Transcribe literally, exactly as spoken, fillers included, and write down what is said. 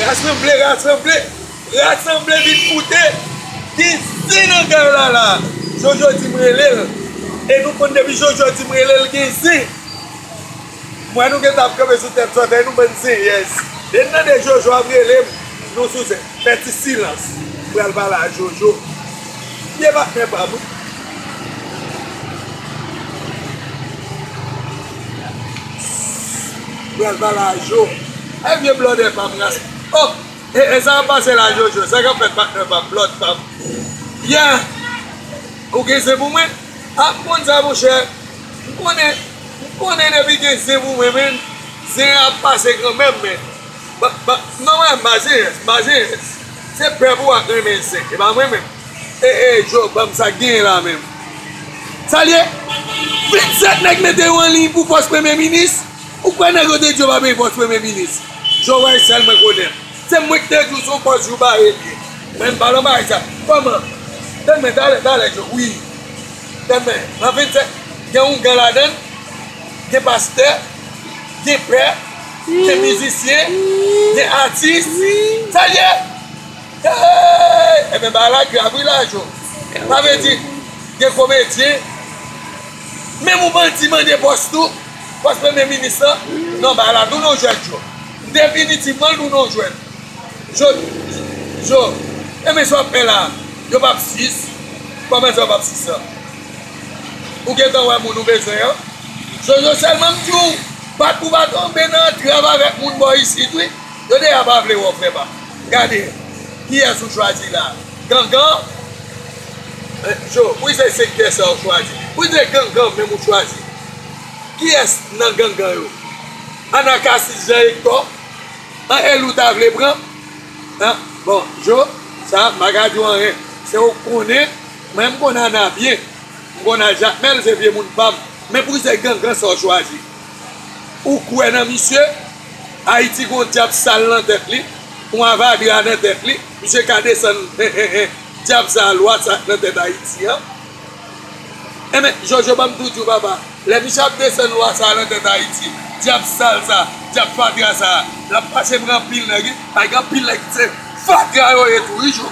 Rasanble, rasanble, rasanble vin koute. Gen zen nan kay la la. Jojo di m rele l. E nou konn depi Jojo di m rele l gen zen. Mwen nou gentan ap kanpe sou tèt sòtèy nou bann zen yès. Lè n tande Jojo ap rele m, nou sou zen. Fè ti silans. M pral pale a Jojo. Vye patnè pa m wi. M pral pale a Jo. Ay vye blòdè pa m ras. Oh! E, e sa k ap pase la Jojo? Sa k ap fèt patnè pa m, blòd pa m? Yeah! Ou gen zen pou mwen? A m konn sa monchè. M konnen, m konnen depi gen zen pou mwen, men zen ap pase kanmenm, men. Ba, ba, non, mwen, m pa zen, m pa zen. Se pèp ou a k renmen zen, e pa mwen menm. E, e, Jo, ban m sa k genyen la menm. Sa l ye? Vennsèt nèg mete yo an liy pou pòs premye minis. Ou kwè nèg yo te di yo pa benyen pòs premye minis? Joel sèl mwen konnen. Se mwen ki te di w se yon pòs jou bare l ye. Mwen m pa nan bagay sa. Kòman? Tann mwen, talè, talè, Jo, wi. Tann mwen, nan vennsèt, gen oungan ladan l, gen pastè, gen pè, gen mizisyen, gen atis. Sa l ye? Hey! Ebyen, bagay la grav wi la, Jo. Sa vle di, gen komedyen. Menm yon bandi mande pòs tou, pòs premye minis lan. Non, bagay la tou nan jwèt, Jo. Definitivman, l tou nan jwèt. Jo, Jo, ebyen sa w ap fè la, yo p ap sis. Kòman sa yo p ap sis lan? Ou gentan wè moun ou bezwen an? Jojo sèlman m di w, bat pou bat anbe nan antrav avèk moun bò isit wi. Yo deja pa vle wè w frè pa m. Gade, kiyès ou chwazi la? Gangan? Eh, Jo, wi se sektè sa ou chwazi. Wi se gangan menm ou chwazi. Kiyès nan gangan yo? Anakasis Jean Hector? An Elou ta vle pran? An, bon, Jo, sa, m pa ka di w anyen. Se ou k konnen, mwen m konn Ana byen. M konn a Jakmèl, se vye moun pa m. Men pou se gangan sa w chwazi. Ou kwè nan misye? Ayiti gon dyab sal nan tèt li, yon avadra nan tèt li, misye ka desann, en, en, en, dyab sa, lwa sa k nan tèt Ayiti an. Enben, Jojo, ban m tou di w, papa, lè misye ap desann lwa sa nan tèt Ayiti, dyab sal sa, dyab fatra sa, l ap pase pran anpil nèg, wi. Ay, gen anpil nèg, se fatra yo ye tou, wi, Jo.